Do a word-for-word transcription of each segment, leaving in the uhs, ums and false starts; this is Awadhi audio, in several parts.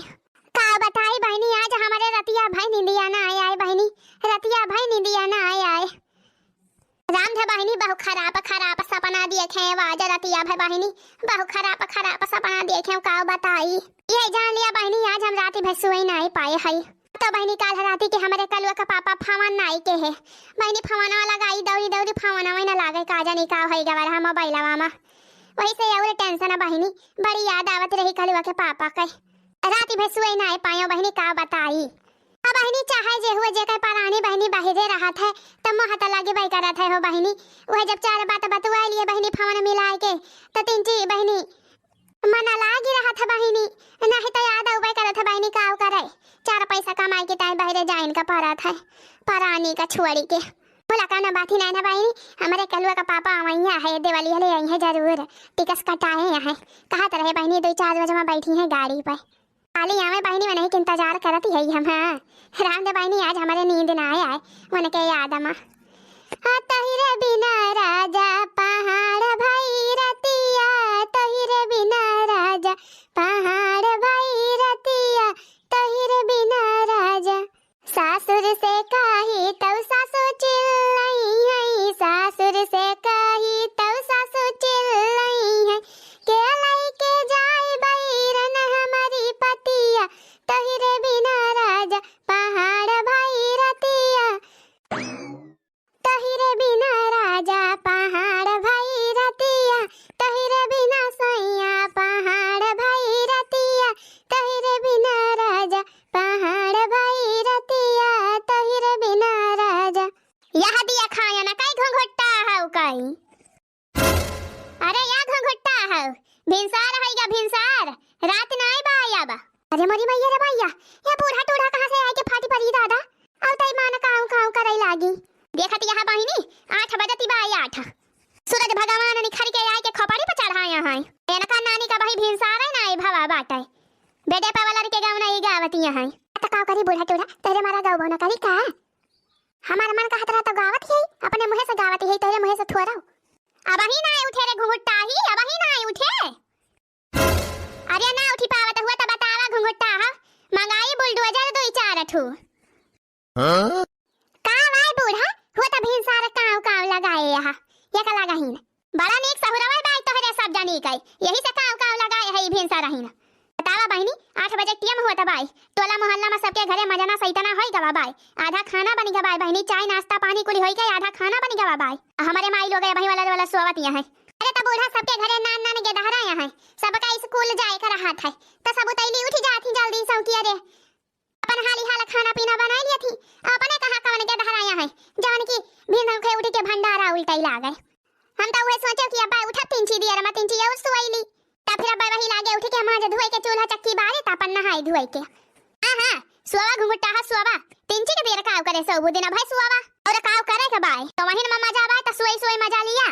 का बताई बहिनी, आज हमरे रतिया भई निंदिया ना आए, आए बहिनी, रतिया भई निंदिया ना आए, आए। राम धे बहिनी, बहु खराब, खराब सपना देखे, आज रतिया भई बहिनी, बहु खराब, खराब सपना देखे, का बताई। ये जान लिया बहिनी, आज हम राती भई सोई नाई पाए हई। तो बहिनी, काल राती के हमरे कलुआ के पापा फोन नाई के है। बहिनी, फोनवा लगाई, दौड़ी दौड़ी फोनवा ना लागे, का जानी का होई गवा रहा मोबाइलवा मा। वही से और tension है बहिनी, बड़ी याद आवत रही कलुआ के पापा के। राती भई सोई नाई पायो बहिनी, का बताई। अब बहिनी, चाहे जे हुए, जेकर परानी बहिनी बहिरे रहत है, त मोह त लगे बई करत है हो बहिनी। वह जब चार बात बतुआ लिए बहिनी फोन मिलाए के, त तिनची बहिनी मन लागी रहत है बहिनी, नहीं त याद अउबे करत है बहिनी, का करे, चार पैसा कमाए के ताई बहिरे जाइन का परत है, परानी का छोड़ी के। बोला, कौनो बात ही नहीं ना बहिनी, हमरे कलुआ का पापा अवइया है, देवलिया ले आई है जरूर, टिकस कटाए हैं, कहत रहे बहिनी, दो चार बजे में बैठी हैं गाड़ी पे। खाली आवे बहिनी, वनही के इंतजार करत ही हम। हाँ, राम दे बहिनी, आज हमरे नींद ना आए, आए वनके याद मा। हाँ, तोहरे बिना राजा पहाड़ भई रतिया, तोहरे बिना राजा पहाड़ भई रतिया, तोहरे बिना राजा। सासुर से कही तौ सासु चिल्लइहैं, सासुर से कही तौ सासु चिल्लइहैं, के लइके जाई बइरन हमरी पतिया, तोहरे बिना राजा पहाड़ भई रतिया। तोहरे बिना राजा पहाड़ भई रतिया, तोहरे बिना सैया पहाड़ भई रतिया, तोहरे बिना राजा पहाड़ भई रतिया, तोहरे बिना राजा। यह दिया खाया ना काई घुंघुट्टा हौ काई? अरे या घुंघुट्टा हौ, भिनसार है या भिनसार, रात नाई बा या बा। अरे मोरी मैया रे मैया, या बूढ़ा टूढ़ा कहाँ से आए के फाटी परी दादा? अउ तई मान काऊ काऊ करई लागी। देखत यहाँ बहिनी, आठ बजती बा, आठ। सूरज भगवान निखर के आए के खोपड़ी पे चढ़ाया है। एनका नानी का बही भिनसारे नाई भवा बाटे। बेडे पे वाला के गाँव नाई गावतिया है। त का करी बूढ़ा टूढ़ा, तोहरे मारा गाँव ना करी का? हमार मन कहत रहा तो गावत ही, अपने मुँहे से गावत ही, तोहरे मुँहे से थोड़ा। अबही नाई उठे रे घुंघुट्टा ही, अबही नाई उठे। अरे ना उठी पावत हुआ त बतावा घुंघुट्टा हा, मंगाई बुलडोजर दुई चार ठू। हाँ? का वाई बूढ़ा, हुआ त भिनसार काव काव लगाए यहाँ, ये का लगाहीन? बड़ा नीक सहुरवा बाई तोहरे सब जानी कई, यही से काव काव लगाए है ई भिनसार रहीन। बतावा बहिनी, आठ बजे टियम हुआ त बाई, टोला मोहल्ला में सबके घरे मजना सैतना होई गवा बाई, आधा खाना बनी गवा बहिनी, चाय नाश्ता पानी कुली होई के आधा खाना बनी गवा बाई। आ हमरे माई लोग अबही वाला वाला सोवत यहाँ है। अरे त बूढ़ा सबके घरे नान नान के दहरा यहाँ है, सबका स्कूल जाए का रहत है, त सब उतैली उठी जात ही जल्दी सौकिया रे। अपन हाली हाल खाना पीना बनाई लिया थी, अपने कहाँ कवन के दहरा यहाँ है, जवन की भिन के उठ के भंडारा उल्टाई लागे। हम त उहे सोचे कि अब्बा उठा तिनची दियर मा तिनची और सोईली। त फिर अब्बा वही लागे उठ के मांज धोए के चूल्हा चक्की बारे त अपन नहाई धोए के। हाँ, हाँ, सोवा घुंघुट्टा हा सोवा। तिनची के देर काव करे सोबू दिन भई सोवा। और काव करे के बाय? तो वही मा मजा बाय त सोई सोई मजा लिया।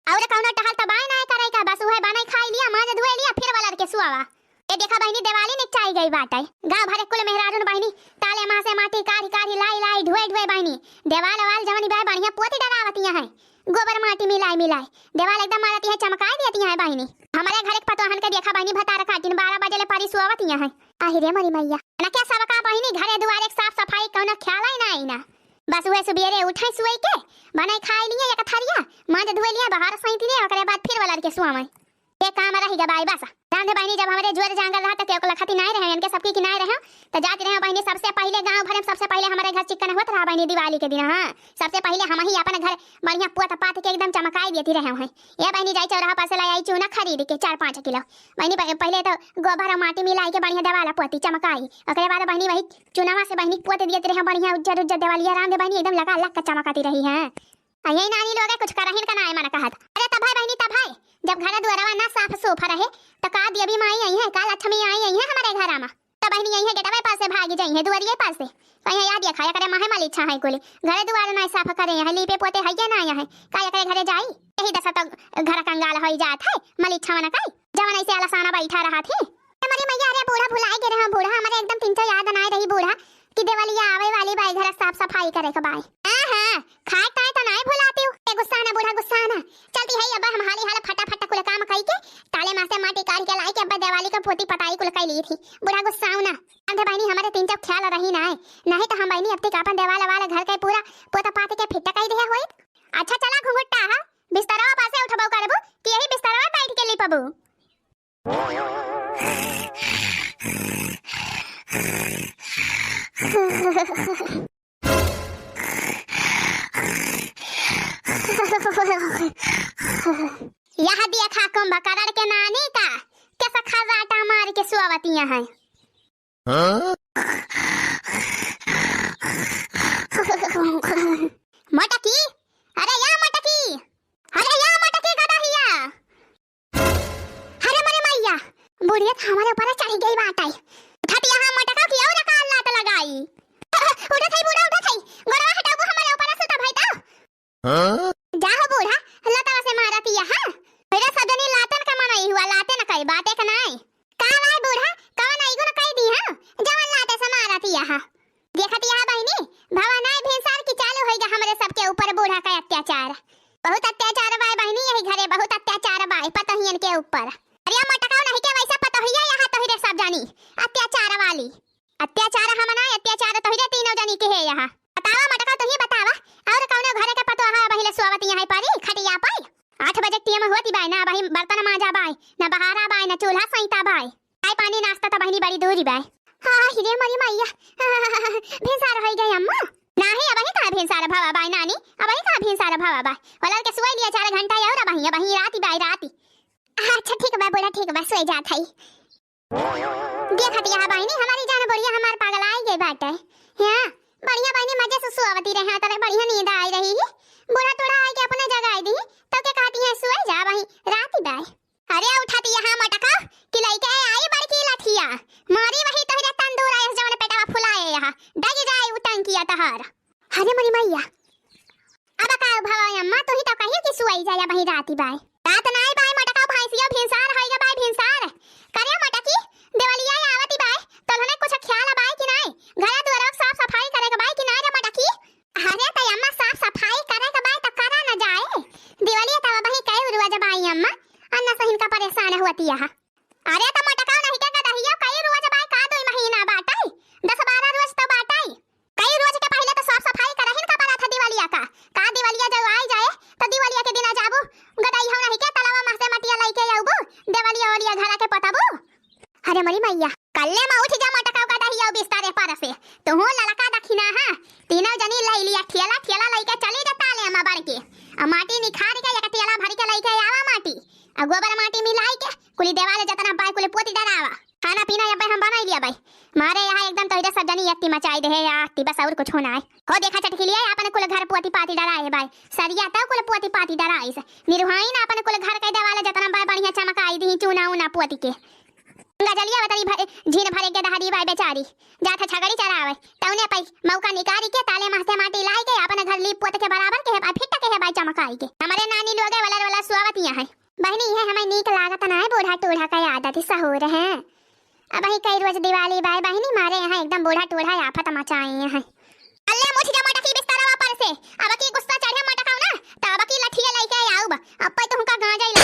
और कौनो टहल त बाय नाय करे का, बस उहे बनाई खाई लिया, मांज धोए लिया, फिर वलर के सोवा। ए देखा बहिनी, दिवाली निकचाई गई बाटे। गाँव भरे कुल मेहरारून बहिनी, ताले माँ से माटी काढ़ी काढ़ी लाई लाई ढुए ढुए बहिनी, देवाल वाल जवनी बाय बढ़िया पोती डरावतिया है। गोबर माटी मिलाई मिलाई देवाल एकदम मारती है, चमकाई देती है बहिनी। हमरे घर के पतोहन के देखा बहिनी, भतार काटिन बारह बजे ले परी सोवतिया है। आहि रे मोरी मैया, ना क्या सबका बहिनी घरे दुआरे के साफ सफाई कौनो ख्याल ही ना आई ना। बस उहे सुबेरे उठे सुई के, बनाई खाई लिए एक थरिया, मांज धोए लिए, बाहर सैंती लिए, ओकरे बाद फिर वलर के सोवे। ये काम रही गबाई बस। रांधे बहिनी जब हमरे जोर जांगर रहा त केहू के लखती नाय रहे, इनके सबकी की नाय रहे, त जाती रहे बहिनी सबसे पहिले गांव भरे में सबसे पहिले हमरे घर चिक्कन होत रहा बहिनी दिवाली के दिन। हाँ, सबसे पहिले हम ही अपन घर बढ़िया पोत पात के एकदम चमकाई देती रहे हैं। ये बहिनी जाई चौराहा पर से लाई आई चूना खरीद के चार पाँच किलो। बहिनी प-, पहिले तो गोबर और माटी मिलाई के बढ़िया देवाला पोती चमकाई, ओकरे बाद बहिनी वही चुनावा से बहिनी पोत देती रहे बढ़िया उज्जर उज्जर देवालिया। रांधे बहिनी एकदम लगा लग के चमकाती रही है। आ यही नानी लोग कुछ करहिन का नाय मन कहत। अरे तब है बहिनी, तब है, जब घर दुआरवा ना साफ सूफ रहे, त का देवी माई आई है, का लक्ष्मी आई, आई है हमरे घरा मा? त बहिनी आई है गेटवे पर से भागी जाई है, दुआरिये पर से। कहीं याद ये खाया करे माहे मलिच्छा है कुली, घर दुआर ना साफ करे है, लीपे पोते है ये ना है, का एकरे घरे जाई? यही दशा तो घर कंगाल होई जात है, मलिच्छा ना काई, जवन ऐसे आलसाना बैठा रहा थी। हमारी मैया, अरे बूढ़ा भुलाई गे रहा, बूढ़ा हमारे एकदम तिनचो याद ना रही बूढ़ा, कि देवलिया आवे वाली बाई, घर साफ सफाई करे के बाई। हाँ, हाँ, खाए ताए तो नाय भुलाती हूँ। ए गुस्सा ना बूढ़ा, गुस्सा ना। चलती है अब हम हाली हाल फटाफट कुल काम कई के, ताले मासे माटी काढ़ के लाई के अब दिवाली का पोती पटाई कुल ली थी। बूढ़ा गुस्साऊ ना। अंधे बहिनी हमरे तीन चौक ख्याल रही ना है। नहीं तो हम बहिनी अब तक अपन देवाल वाल घर के पूरा पोत पात के फिट कई दिहे होइत। अच्छा चला घुंघुट्टा हा, बिस्तरवा पासे उठबो करबो कि यही बिस्तरवा बैठ के लिपबो? यह देखा कुंभकर्ण के नानी का, कैसा खर्राटा मार के सुआवतिया है। हाँ? मोटकी, अरे या मोटकी, अरे या मोटकी गदहिया। अरे मरे मैया, बुढ़िया तो हमारे ऊपर चढ़ी गई बाटे। उठत यहाँ मोटका की और का लात लगाई। उठत है बूढ़ा, उठत है। गोड़वा हटाबू हमारे ऊपर से तब है तो। हाँ? जा हो बूढ़ा, लतवा से मारत यहाँ। मेरा सब जनी लातन का मनई हुआ, लाते न कई बाटे का नाई। का भाई बूढ़ा, कवन आइगो न कई दी हाँ, जवन लाते से मारत यहाँ। देखत यहाँ बहिनी, भवा नाई भिनसार की चालू होइगा हमरे सबके ऊपर बूढ़ा का अत्याचार। बहुत अत्याचार बाय बहिनी यही घरे, बहुत अत्याचार बाय पतोहियन के ऊपर। अरे मोटकाऊ नहीं के वैसा पतोहिया यहाँ तोहिरे सब जानी अत्याचार वाली। अत्याचार हम ना, अत्याचार तोहिरे तीनों जनी के है यहाँ। बतावा मोटकाऊ, तुही बतावा, और कौनो घरे के पतोहा बहिले सोवत यहाँ परी खटिया पर? आठ बजे टीम होती बाय ना, वही बर्तन मांजा बाय, ना बहारा बाय, ना चूल्हा सैता बाय। चाय पानी नाश्ता तो बहिनी बड़ी दूरी बाय। हाँ, हिरे मरी मैया। भिनसार होई गई अम्मा। नाही, अबही कहाँ भिनसार भवा बाय नानी, अबही कहाँ भिनसार भवा बाय। वलर के सुई लिया चार घंटा और अबही, अबही राती बाय राती। अच्छा ठीक बा बूढ़ा, ठीक बा, सोई जात है। देखत यहाँ बहिनी, हमारी जान बुढ़िया हमार पागल आई गई बाटे। हाँ, बढ़िया बहिनी मजे से सुआवती रहे, तले बढ़िया नींद आई रही है। बूढ़ा टूढ़ा आई के अपने जगाई दी, तब के कहती है सोई जा बही, राती बाय। अरे उठत यहाँ मोटका कि लइके आई बड़की लठिया, मारी वही तोहरे तंदूर आयस जवन पेटवा फुलाए यहाँ, डग जाए उ टंकिया तहार। अरे मोरी मैया, अब का भवा अम्मा, तोही तो कहियो कि सुआई जाया बही राती बाय। रात नाई बाय मोटका, भैंसिया भिनसार होइगा बाय भिनसार। करे मोटकी, देवलिया आवती बाय, तोहने कुछ ख्याल बाय कि नाई? घरा दुआरा साफ सफाई करे के बाय कि नाई रे मोटकी? अरे त अम्मा, साफ सफाई करे के बाय त करा न जाए। दिवाली त वही कई रोज बाई अम्मा, अन्ना सहिन का परेशान होती है। अरे त मोटकाऊ नहीं के गदहिया, कई रोज बाय का दुई महीना बाटई, दस बारह रोज तो बाटई। कई रोज के पहिले त साफ सफाई करहिन का पड़ा था दिवालिया का। का दिवालिया जब आई जाए त दिवालिया के दिन आ जाबू, गदई हो नहीं के तलावा में से मटिया लइके आउबू, दिवालिया ओलिया घरा के पताबू। अरे मोरी मैया, कल्ले में उठ जा मोटकाऊ का दहिया बिस्तारे पर से। तुहू ललका दखिना हा, तीनों जनी लई लिया ठेला, ठेला लइके चली जा ताले अम्मा बड़ के। आ माटी निखार के एक ठेला भर के लइके आवा माटी। आ गोबर माटी मिलाई के कुली देवाल जतना बाय कुली पोती डरावा। खाना पीना अबे हम बनाई लिया बाय। मारे यहाँ एकदम तोहिरे सब जनी अत्ती मचाई दे है या अत्ती, बस और कुछ होना है। हो देखा चटकिलिया, आपन कुल घर पोती पाती डराए बाय। सरिया तो कुल पोती पाती डराइस। निरुहाइन आपन कुल घर के देवाल जतना बाय बढ़िया चमकाई दी चूना ऊना पोती के। गंगा जलिया बतरी भरे, झीन भरे के दहारी बाय बेचारी। जात ह छगड़ी चरावे, तौने पै मौका निकारी के ताले महते माटी लाई के आपन घर लीप पोत के बराबर के है बाय, फिट के है बाय चमकाई के। हमरे नानी लोगे वलर वलर सुआवतिया है। बहिनी, इहे हमें नीक लागत ना है, बूढ़ा टूढ़ा का आदत ही सहूर है। अबही कई रोज दिवाली बाय बहिनी, मारे यहाँ एकदम बूढ़ा टूढ़ा आफत मचाए हैं। अल्ले मुछ जा मोटकी बिस्तरवा पर से, अब की गुस्सा चढ़े मोटकाऊ ना, त अब की लठिया लइके आउब। अब पे तुहका गांजा ही